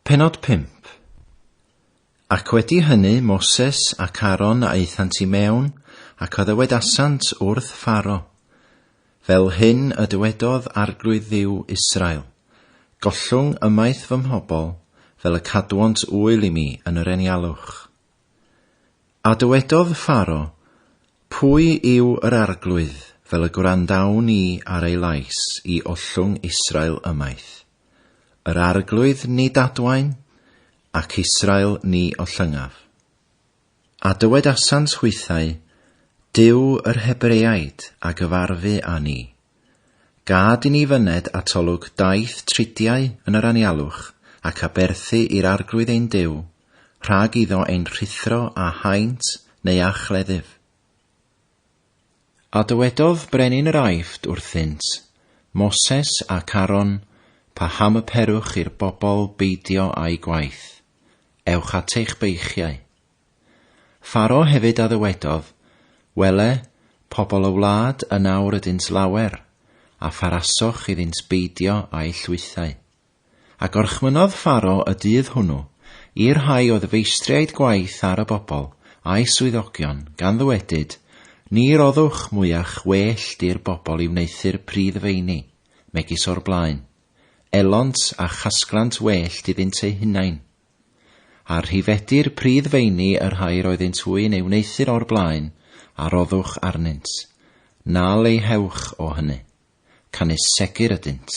Pennod 5. Ac wedi hynny Moses ac Aaron a aethant i mewn, ac a ddywedasant wrth Pharo, Fel hyn y dywedodd Arglwydd Dduw Israel, Gollwng ymaith fy mhobl, fel y cadwont ŵyl i mi yn yr enialwch. A dywedodd Pharo, Pwy yw yr Arglwydd, fel y gwrandawn i ar ei lais i ollwng Israel ymaith? Yr Arglwydd nid adwaen, ac Israel ni ollyngaf. A dywedasant hwythau, Duw yr Hebreaid a gyfarfu â ni. Gad i ni fyned at olwg daith tridiau yn yr anialwch, ac aberthu i'r Arglwydd ein Duw, rhag iddo ein rhuthro â haint neu â chleddyf. A dywedodd brenin yr Aifft wrthynt, Moses ac Aaron, paham y perwch i'r bobl beidio â'u gwaith? Ewch at eich beichiau. Pharo hefyd a ddywedodd, Wele, pobl y wlad yn awr ydynt lawer, a pharasoch iddynt beidio â'u llwythau. A gorchmynnodd Pharo y dydd hwnnw i'r rhai oedd feistriaid gwaith ar y bobl, a'i swyddogion, gan ddywedyd, Ni roddwch mwyach wellt i'r bobl i wneuthur pridd feini, megis o'r blaen. Elont a chasglant wellt iddynt eu hunain. A rhifedi'r pridd feini y rhai yr oeddynt hwy'n ei wneuthur o'r blaen, a roddwch arnynt. Na leihewch o hynny. Canys segur ydynt.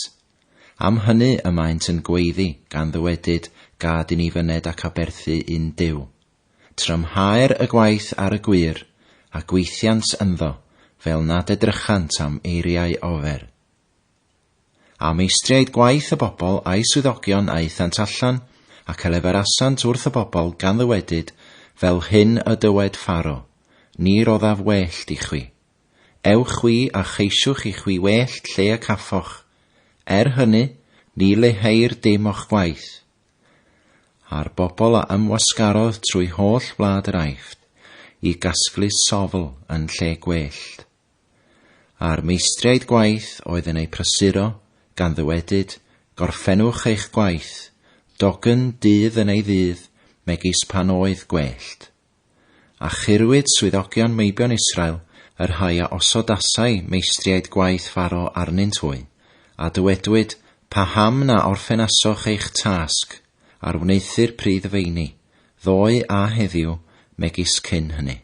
Am hynny y maent yn gweiddi, gan ddywedyd, Gad i ni fyned ac aberthu un Duw. Trymhaer y gwaith ar y gwŷr, a gweithiant ynddo, fel nad edrychant am eiriau ofer. A meistriaid gwaith y bobl a'i swyddogion aethant allan, ac a lefarasant wrth y bobl, gan ddywedyd, Fel hyn y dywed Pharo, Ni roddaf wellt i chwi. Ewch chwi a cheisiwch i chwi wellt lle y caffoch. Er hynny, ni leheir dim o'ch gwaith. A'r bobl a ymwasgarodd trwy holl wlad yr Aifft, i gasglu sofl yn lle gwellt. A'r meistriaid gwaith oedd yn eu prysuro, gan ddywedyd, Gorffennwch eich gwaith, dogn dydd yn ei ddydd, megis pan oedd gwellt. A churwyd swyddogion meibion Israel, y rhai a osodasai meistriaid gwaith Pharo arnynt hwy, a dywedwyd, Paham na orffenasoch eich tasg, ar wneuthur pridd feini, ddoe a heddiw, megis cyn hynny?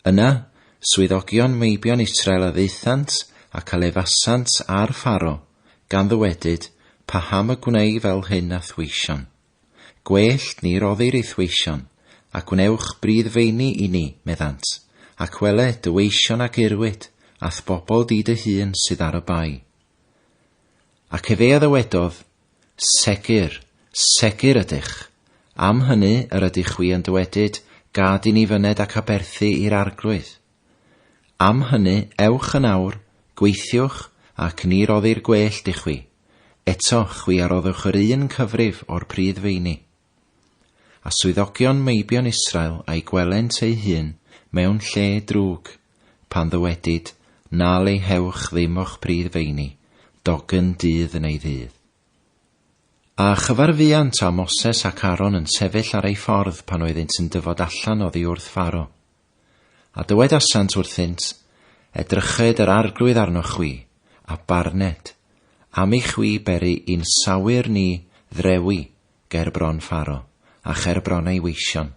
Yna, swyddogion meibion Israel a ddaethant ac a lefasant ar Pharo, gan ddywedyd, Paham y gwnei fel hyn â'th weision? Gwellt ni roddir i'th weision, a gwnewch bridd feini i ni, meddant, ac wele, dy weision a gurwyd, a'th bobl di dy hun sydd ar y bai. Ac efe a ddywedodd, Segur, segur ydych. Am hynny yr ydych chwi yn dywedyd, Gad i ni fyned ac aberthu i'r Arglwydd. Am hynny, ewch yn awr, gweithiwch, ac ni roddir gwellt i chwi. Eto, chwi a roddwch yr un cyfrif o'r pridd feini. A swyddogion meibion Israel a'i gwelent eu hun mewn lle drwg, pan ddywedid, Na leihewch ddim o'ch pridd feini, dogn dydd yn ei ddydd. A chyfarfuant â Moses ac Aaron yn sefyll ar eu ffordd pan oeddynt yn dyfod allan oddi wrth Pharo. A dywedasant wrthynt, Edryched yr Arglwydd arnoch chwi, a barned, am i chwi beri i'n sawyr ni ddrewi ger bron Pharo, a cher bron ei weision,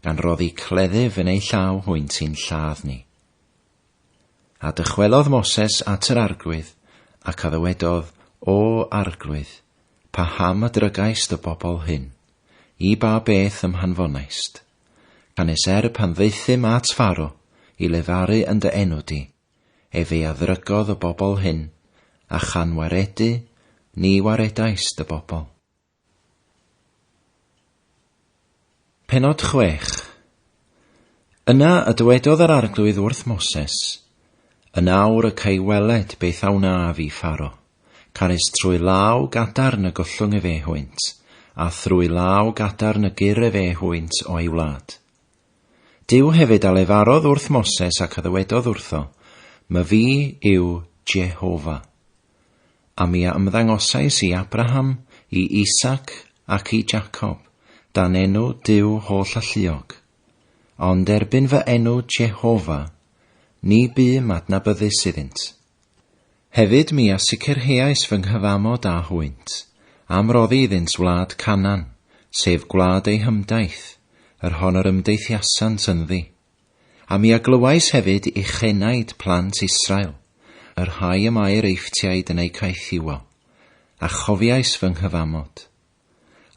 gan roddi cleddyf yn eu llaw hwynt i'n lladd ni. A dychwelodd Moses at yr Arglwydd, ac a ddywedodd, O Arglwydd, paham y drygaist y bobl hyn? I ba beth y'm hanfonaist? Canys er pan ddaethum at Pharo i lefaru yn dy enw di, efe a ddrygodd y bobl hyn, a chan waredu, ni waredaist y bobl. Pennod 6. Yna y dywedodd yr Arglwydd wrth Moses, Yn awr y cei weled beth a wnaf i Pharo. Canys trwy law gadarn y gollwng efe hwynt, a thrwy law gadarn y gyr efe hwynt o'i wlad. Duw hefyd a lefarodd wrth Moses ac a ddywedodd wrtho, Myfi yw Jehofa. A mi a ymddangosais i Abraham, i Isaac, ac i Jacob, dan enw Duw Holl-alluog. Ond erbyn fy enw Jehofa, ni bûm adnabyddus iddynt. Hefyd mi a sicrheais fy nghyfamod â hwynt, am roddi iddynt wlad Canaan, sef gwlad eu hymdaith, yr hon yr ymdeithiasant ynddi. A mi a glywais hefyd uchenaid plant Israel, y rhai y mae'r Eifftiaid yn eu caethiwo, a chofiais fy nghyfamod.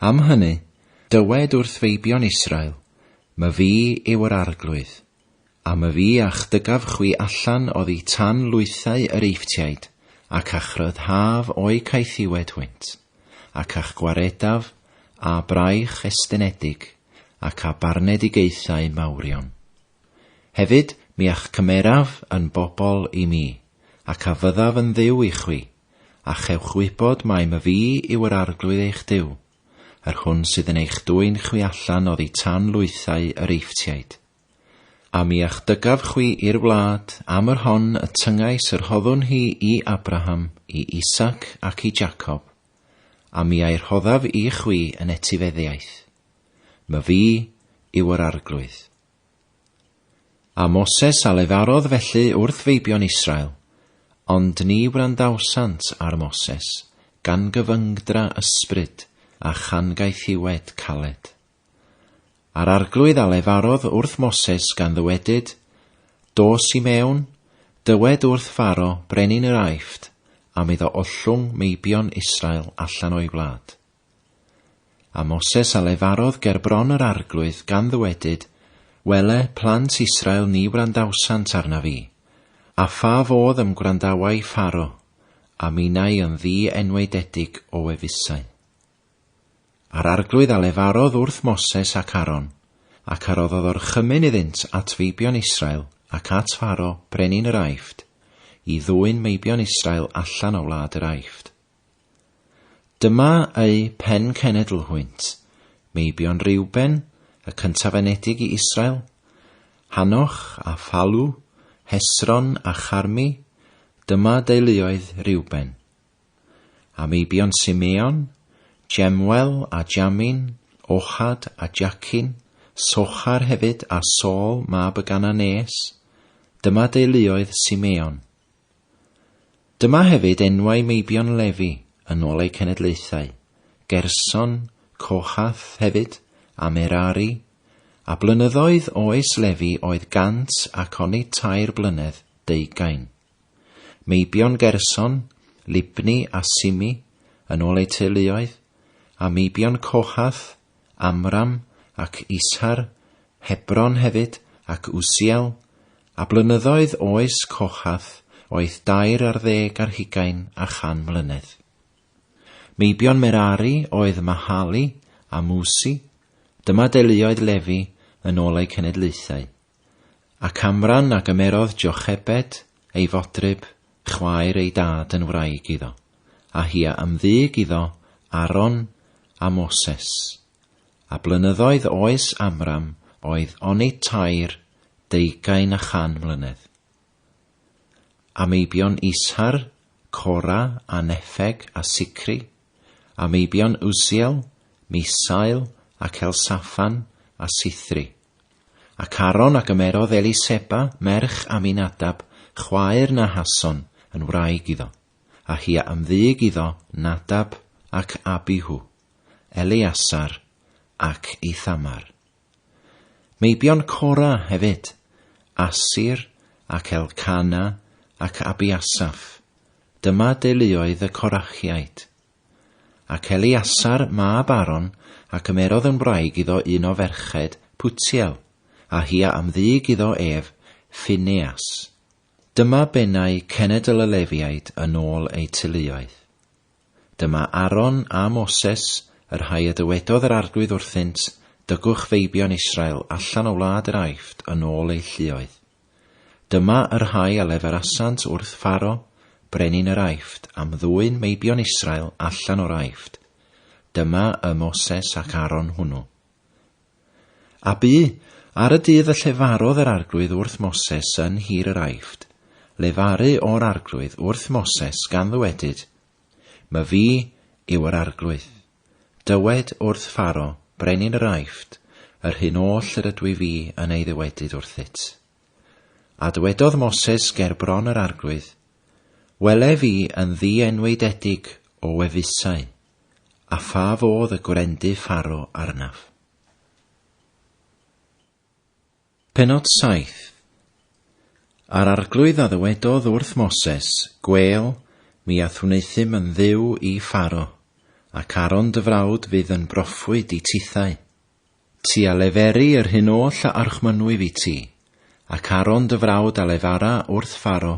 Am hynny, dywed wrth feibion Israel, Myfi yw yr Arglwydd. A myfi a'ch dygaf chwi allan oddi tan lwythau yr Eifftiaid, ac a'ch rhyddhaf o'u caethiwed hwynt, ac a'ch gwaredaf â braich estynedig, ac â barnedigaethau mawrion. Hefyd, mi a'ch cymeraf yn bobl i mi, ac a fyddaf yn Dduw i chwi, a chewch wybod mai myfi yw yr Arglwydd eich Duw, yr hwn sydd yn eich dwyn chwi allan oddi tan lwythau yr Eifftiaid. A mi a'ch dygaf chwi i'r wlad am yr hon y tyngais yr rhoddwn hi i Abraham, i Isaac ac i Jacob, a mi a'i rhoddaf i chwi yn etifeddiaeth. Myfi yw yr Arglwydd. A Moses a lefarodd felly wrth feibion Israel, ond ni wrandawsant ar Moses, gan gyfyngdra ysbryd a chan gaethiwed caled. A'r Arglwydd a lefarodd wrth Moses gan ddywedyd, Dos i mewn, dywed wrth Pharo, brenin yr Aifft, am iddo ollwng meibion Israel allan o'i wlad. A Moses a lefarodd ger bron yr Arglwydd gan ddywedyd, Wele, plant Israel ni wrandawsant arnaf fi. A pha fodd ym gwrandawai Pharo, a minnau yn ddi-enwaededig o wefusau? A'r Arglwydd a lefarodd wrth Moses ac Aaron, ac a roddodd orchymyn iddynt at feibion Israel ac at Pharo, brenin yr Aifft, i ddwyn meibion Israel allan o wlad yr Aifft. Dyma eu pen cenedl hwynt, meibion Reuben, y cyntaf-anedig i Israel, Hanoch a Phalu, Hesron a Charmi, dyma deuluoedd Reuben. A meibion Simeon, Jemuel a Jamin, Ohad a Jachin, Sochar hefyd a Saul mab y Gananees. Dyma deuluoedd Simeon. Dyma hefyd enwau meibion Lefi yn ôl eu cenedlaethau, Gerson, Kohath hefyd, a Merari, a blynyddoedd oes Lefi oedd gant ac onid tair blynedd deugain. Meibion Gerson, Libni a Simi, yn ôl eu teuluoedd, a meibion Kohath, Amram ac Ishar, Hebron hefyd, ac Uziel, a blynyddoedd oes Kohath oedd dair ar ddeg ar hugain a chan mlynedd. Meibion Merari oedd Mahali a Musi, dyma deuluoedd Lefi yn ôl eu cenedlaethau. Ac Amran a gymerodd Jochebed, ei fodryb, chwaer ei dad yn wraig iddo, a hi a ymddug iddo Aaron a Moses. A blynyddoedd oes Amram oedd onid tair deugain a chan mlynedd. A meibion Ishar, Cora a Neffeg a Sicri, a meibion Uziel, Misael ac Elsaffan a Sithri. Ac Aaron a gymerodd Eliseba, merch Aminadab, chwaer Nahason, yn wraig iddo, a hi a ymddug iddo Nadab ac Abihu, Eleasar ac Ithamar. Meibion Cora hefyd, Asir ac Elcana ac Abiasaph. Dyma deuluoedd y Corachiaid. Ac Eleasar mab Aaron a gymerodd yn wraig iddo un o ferched Putiel, a hi a ymddug iddo ef Phinehas. Dyma bennau cenedl y Lefiaid yn ôl eu teuluoedd. Dyma Aaron a Moses, y rhai y dywedodd yr Arglwydd wrthynt, Dygwch feibion Israel allan o wlad yr Aifft yn ôl eu lluoedd. Dyma y rhai a lefarasant wrth Pharo, brenin yr Aifft, am ddwyn meibion Israel allan o'r Aifft. Dyma y Moses ac Aaron hwnnw. A bu, ar y dydd y llefarodd yr Arglwydd wrth Moses yn nhir yr Aifft, lefaru o'r Arglwydd wrth Moses gan ddywedyd, Myfi yw yr Arglwydd. Dywed wrth Pharo, brenin yr Aifft, yr hyn oll yr ydw i fi yn ei ddywedyd wrthyt. A dywedodd Moses ger bron yr Arglwydd, Wele fi yn ddienweidedig o wefusau, a pha fodd y gwrendy Pharo arnaf. Pennod 7. A'r Arglwydd a ddywedodd wrth Moses, Gwêl, mi a'th wneuthum yn Dduw i Pharo, ac Aaron dy frawd fydd yn broffwyd i tithau. Ti a leferi yr hyn oll a orchmynwyf i ti, ac Aaron dy frawd a lefara wrth Pharo,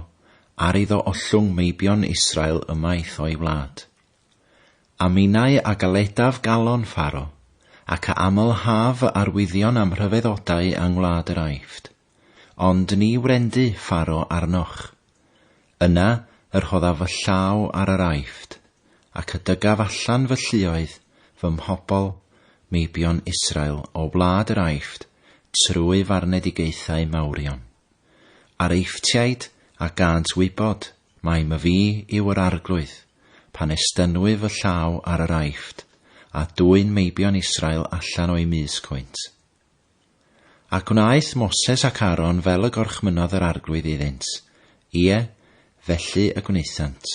ar iddo ollwng meibion Israel ymaith o'i wlad. A minnau a galedaf galon Pharo, ac a amlhaf fy arwyddion a'm rhyfeddodau yng ngwlad yr Aifft. Ond ni wrendy Pharo arnoch. Yna y rhoddaf fy llaw ar yr Aifft, ac y dygaf allan fy lluoedd, fy mhobl, meibion Israel, o wlad yr Aifft, trwy farnedigaethau mawrion. A'r Eifftiaid a gânt wybod mai myfi yw yr Arglwydd, pan estynwyf fy llaw ar yr Aifft, a dwyn meibion Israel allan o'u mysg hwynt. A gwnaeth Moses ac Aaron fel y gorchmynnodd yr Arglwydd iddynt, ie, felly y gwnaethant.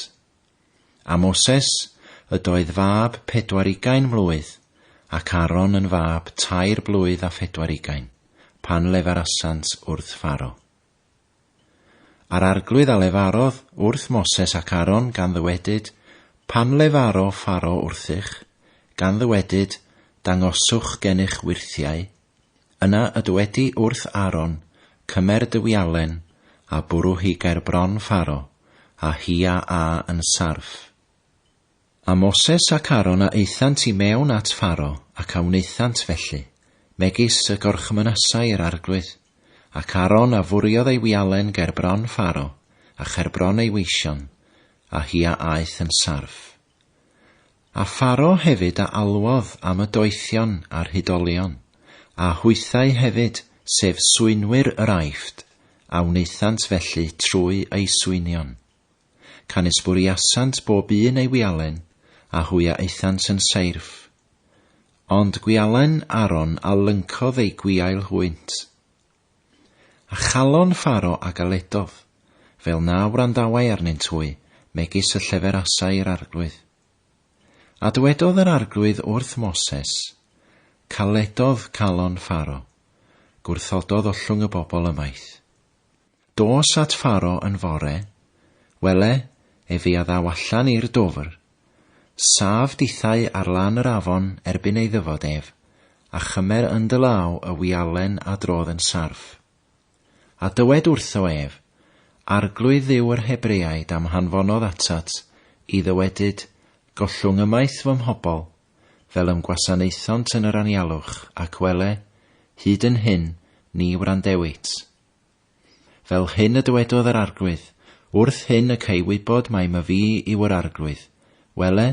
A Moses ydoedd fab 40 mlwydd, ac Aaron yn fab tair blwydd a phedwar ugain, pan lefarasant wrth Pharo. A'r Arglwydd a lefarodd wrth Moses ac Aaron, gan ddywedyd, Pan lefaro Pharo wrthych, gan ddywedyd, Dangoswch gennych wyrthiau, yna y dywedi wrth Aaron, Cymer dy wialen, a bwrw hi ger bron Pharo, a hi a a yn sarff. A Moses ac Aaron a aethant i mewn at Pharo, ac a wnaethant felly, megis y gorchmynasai yr Arglwydd. Ac Aaron a fwriodd ei wialen ger bron Pharo, a cher bron ei weision, a hi a aeth yn sarff. A Pharo hefyd a alwodd am y doethion a'r hudolion, a hwythau hefyd, sef swynwyr yr Aifft, a wnaethant felly trwy eu swynion. Canys bwriasant bob un ei wialen, a hwy a aethant yn seirff. Ond gwialen Aaron a lyncodd eu gwiail hwynt. A chalon Pharo a galedodd, fel na wrandawai arnynt hwy, megis y lleferasai yr Arglwydd. A dywedodd yr Arglwydd wrth Moses, Caledodd calon Pharo, gwrthododd ollwng y bobl ymaith. Dos at Pharo yn fore, wele, efe a ddaw allan i'r dwfr. Saf dithau ar lan yr afon erbyn ei ddyfod ef, a chymer yn dy law y wialen a drodd yn sarff. A dywed wrtho ef, Arglwydd Dduw yr Hebreaid a'm hanfonodd atat, i ddywedyd, Gollwng ymaith fy mhobl, fel y'm gwasanaethont yn yr anialwch, ac wele, hyd yn hyn, ni wrandewit. Fel hyn y dywedodd yr Arglwydd, Wrth hyn y cei wybod mai myfi yw yr Arglwydd. Wele,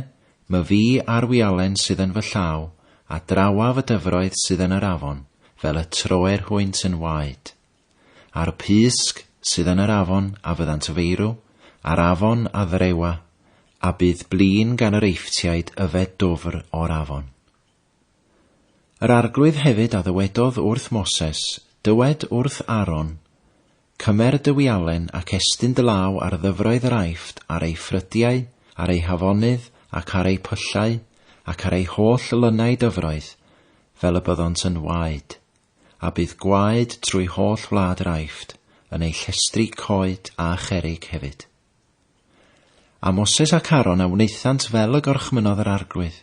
myfi a'r wialen sydd yn fy llaw, a drawaf y dyfroedd sydd yn yr afon, fel y troer hwynt yn waed. A'r pysg sydd yn yr afon a fyddant feirw, a'r afon a ddrewa, a bydd blin gan yr Eifftiaid yfed dwfr o'r afon. Yr Arglwydd hefyd a ddywedodd wrth Moses, Dywed wrth Aaron, Cymer dy wialen ac estyn dy law ar ddyfroedd yr Aifft, ar ei ffrydiau, ar ei hafonydd, ac ar ei phyllau, ac ar ei holl lynau dyfroedd, fel y byddont yn waed. A bydd gwaed trwy holl wlad yr Aifft, yn ei llestri coed a cherrig hefyd. A Moses ac Aaron a wnaethant fel y gorchmynnodd yr Arglwydd.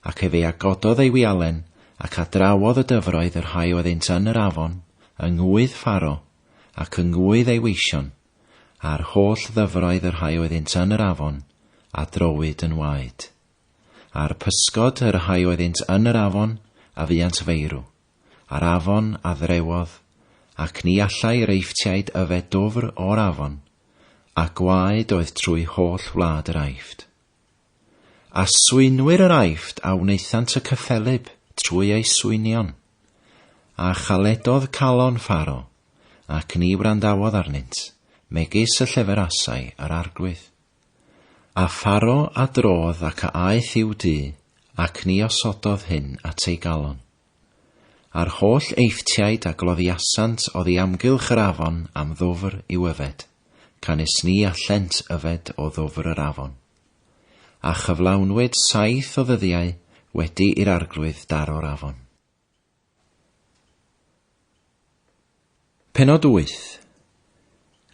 Ac efe a gododd ei wialen, ac a drawodd y dyfroedd y rhai oeddynt yn yr afon, yng ngŵydd Pharo, ac yng ngŵydd ei weision, a'r holl ddyfroedd y rhai oeddynt yn yr afon, a drowyd yn waed. A'r pysgod y rhai oeddynt yn yr afon, a fuant feirw, a'r afon a ddrewodd, ac ni allai yr Eifftiaid yfed dwfr o'r afon, a gwaed oedd trwy holl wlad yr Aifft. A swynwyr yr Aifft a wnaethant y cyffelyb trwy eu swynion. A chaledodd calon Pharo, ac ni wrandawodd arnynt, megis y lleferasai yr Arglwydd. A Pharo a drodd ac a aeth i'w dŷ, ac ni osododd hyn at ei galon. A'r holl Eifftiaid a gloddiasant oddi amgylch yr afon am ddwfr i'w yfed, canys ni allent yfed o ddwfr yr afon. A chyflawnwyd saith o ddyddiau wedi i'r Arglwydd daro'r afon. Pennod 8.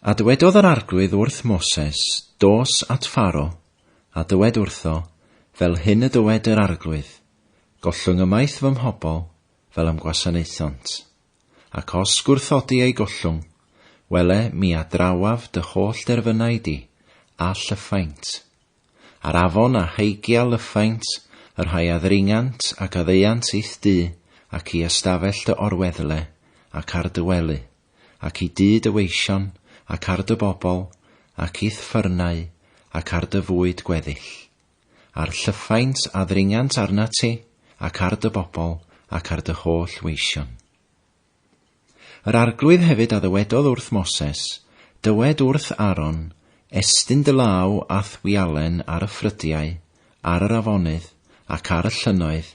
A dywedodd yr Arglwydd wrth Moses, Dos at Pharo, a dywed wrtho, Fel hyn y dywed yr Arglwydd, Gollwng ymaith fy mhobl, fel y'm gwasanaethont. Ac os gwrthodi eu gollwng, wele, mi a drawaf dy holl derfynau di, a llyffaint. A'r afon a heigia lyffaint, y rhai a ddringant ac a ddeuant i'th dŷ, ac i ystafell dy orweddle, ac ar dy wely, ac i dŷ dy weision, ac ar dy bobl, ac i'th ffyrnau, ac ar dy fwyd gweddill. A'r llyffaint a ddringant arnat ti, ac ar dy bobl, ac ar dy holl weision. Yr Arglwydd hefyd a ddywedodd wrth Moses, Dywed wrth Aaron, Estyn dy law a'th wialen ar y ffrydiau, ar yr afonydd, ac ar y llynnoedd,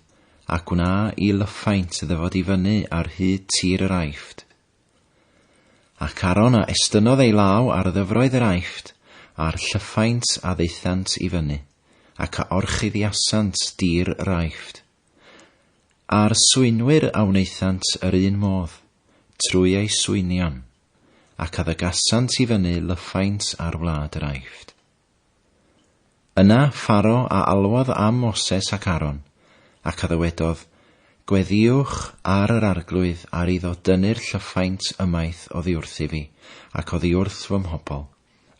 a gwna i lyffaint ddyfod i fyny ar hyd tir yr Aifft. Ac Aaron a estynnodd ei law ar ddyfroedd yr Aifft, a'r llyffaint a ddaethant i fyny, ac a orchuddiasant dir yr Aifft. A'r swynwyr a wnaethant yr un modd, trwy eu swynion, ac a ddygasant i fyny lyffaint ar wlad yr Aifft. Yna Pharo a alwodd am Moses ac Aaron, ac a ddywedodd, Gweddïwch ar yr Arglwydd ar iddo dynnu'r llyffaint ymaith oddi wrthyf fi, ac oddi wrth fy mhobl,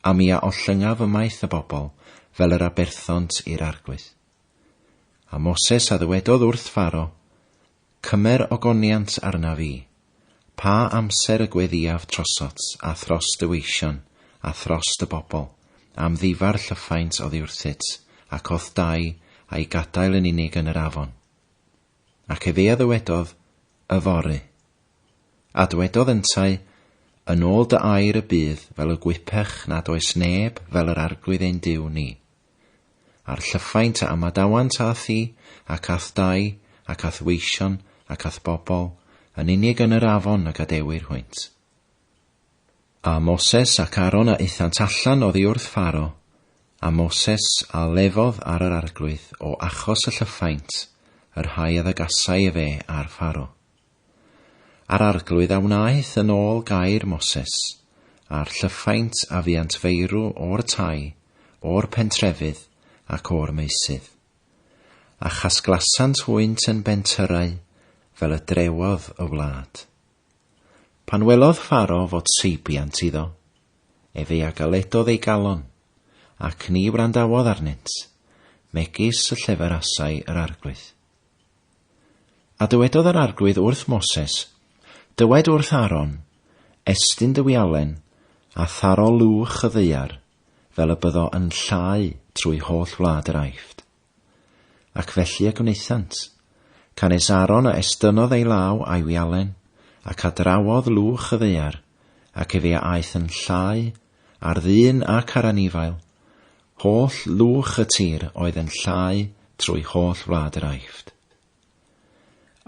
a mi a ollyngaf ymaith y bobl, fel yr aberthont i'r Arglwydd. A Moses a ddywedodd wrth Pharo, Cymer ogoniant arnaf fi, pa amser y gweddïaf trosot a thros dy weision a thros dy bobl, am ddifa'r llyffaint oddi wrthyt, ac o'th dai, a'i gadael yn unig yn yr afon. Ac efe a ddywedodd, Yfory. A dywedodd yntau, Yn ôl dy air y bydd fel y gwypech nad oes neb fel yr Arglwydd ein Duw ni. A'r llyffaint a ymadawant â thi, ac â'th dai, ac â'th weision, ac â'th bobl, yn unig yn yr afon y gadewir hwynt. A Moses ac Aaron a aethant allan oddi wrth Pharo, a Moses a lefodd ar yr Arglwydd o achos y llyffaint, y rhai a ddygasai efe ar Pharo. A'r Arglwydd a wnaeth yn ôl gair Moses, a'r llyffaint a fuant feirw o'r tai, o'r pentrefydd, ac o'r meysydd. A chasglasant hwynt yn bentyrrau, fel y drewodd y wlad. Pan welodd Pharo fod seibiant iddo, efe a galedodd ei galon, ac ni wrandawodd arnynt, megis y llefarasai yr Arglwydd. A dywedodd yr Arglwydd wrth Moses, Dywed wrth Aaron, Estyn dy wialen, a tharo lwch y ddaear, fel y byddo yn llau trwy holl wlad yr Aifft. Ac felly y gwnaethant. Canys Aaron a estynnodd ei law a'i wialen, ac a drawodd lwch y ddaear, ac efe a aeth yn llau, ar ddyn ac ar anifail, Holl lwch y tir oedd yn llau trwy holl wlad yr Aifft.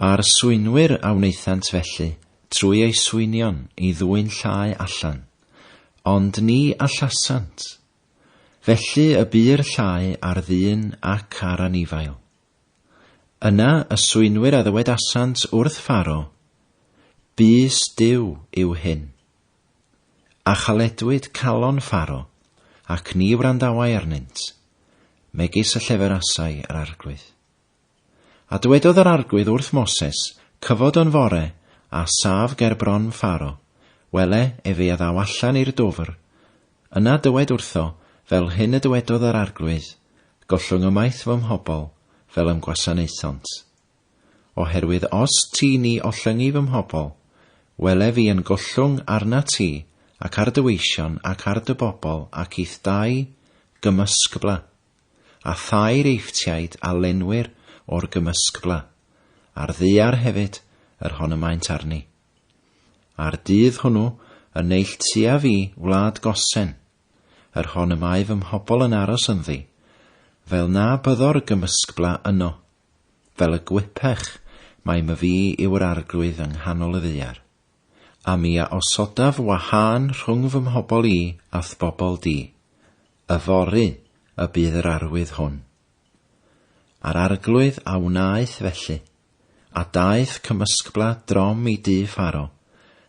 A'r swynwyr a wnaethant felly trwy eu swynion i ddwyn llau allan, ond ni allasant. Felly y bu'r llau ar ddyn ac ar anifail. Yna y swynwyr a ddywedasant wrth Pharo, Bys Duw yw hyn. A chaledwyd calon Pharo, ac ni wrandawai arnynt, megis y lleferasai yr Arglwydd. A dywedodd yr Arglwydd wrth Moses, Cyfod yn fore, a saf ger bron Pharo, wele, efe a ddaw allan i'r dwfr. Yna dywed wrtho, Fel hyn y dywedodd yr Arglwydd, Gollwng ymaith fy mhobl, fel y'm gwasanaethont. Oherwydd os ti ni ollyngi fy mhobl, wele fi yn gollwng arnat ti, ac ar dy weision, ac ar dy bobl, ac i'th dai gymysgbla, a thai'r Eifftiaid a lenwir o'r gymysgbla, a'r ddaear hefyd, yr hon y maent arni. A'r dydd hwnnw y neilltua fi wlad Gosen, yr hon y mae fy mhobl yn aros ynddi, fel na byddo'r gymysgbla yno. fel y gwypech mai myfi yw yr Arglwydd yng nghanol y ddaear. A mi a osodaf wahân rhwng fy mhobl i a'th bobl di. Yfory y bydd yr arwydd hwn. A'r Arglwydd a wnaeth felly, a daeth cymysgbla drom i dŷ Pharo,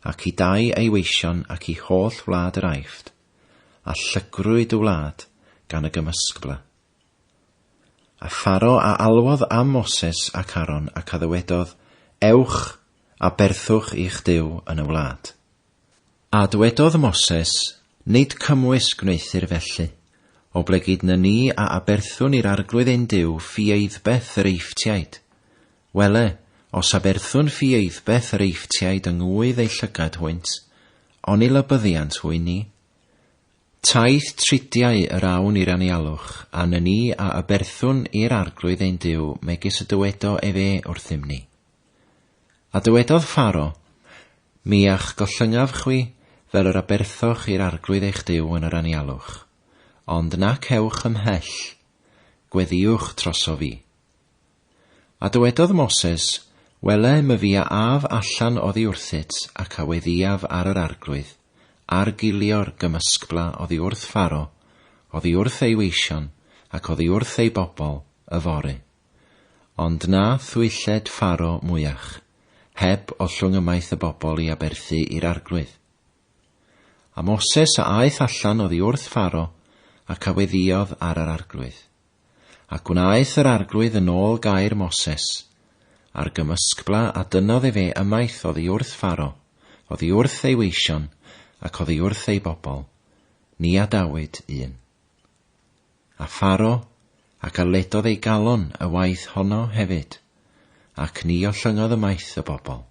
ac i dai ei weision ac i holl wlad yr Aifft, a llygrwyd y wlad gan y gymysgbla. A Pharo a alwodd am Moses ac Aaron ac a ddywedodd, Ewch, a berthwch i'ch Duw yn y wlad. A dywedodd Moses, Nid cymwys gwneuthur felly, oblegid na ni a aberthwn i'r Arglwydd ein Duw ffieiddbeth yr Eifftiaid. Wele, os aberthwn ffieiddbeth yr Eifftiaid yng ngŵydd eu llygad hwynt, oni lybyddiant hwy ni? Taith tridiau yr awn i'r anialwch, a nyni a aberthwn i'r Arglwydd ein Duw megis y dywedo efe wrthym ni. A dywedodd Pharo, Mi a'ch gollyngaf chwi, fel yr aberthoch i'r Arglwydd eich Duw yn yr anialwch. Ond na cewch ymhell, gweddïwch troso fi. A dywedodd Moses, Wele, myfi a af allan oddi wrthyt, ac a weddïaf ar yr Arglwydd, ar gilio'r gymysgbla oddi wrth Pharo, oddi wrth ei weision, ac oddi wrth ei bobl, yfory. Ond na thwylled Pharo mwyach, heb ollwng ymaith y bobl i aberthu i'r Arglwydd. A Moses a aeth allan oddi wrth Pharo, ac a weddïodd ar yr Arglwydd. A gwnaeth yr Arglwydd yn ôl gair Moses, a'r gymysgbla a dynnodd efe ymaith oddi wrth Pharo, oddi wrth ei weision, ac oddi wrth ei bobl, ni adawyd un. A Pharo, ac a ledodd ei galon y waith honno hefyd, ac ni ollyngodd ymaith y bobl.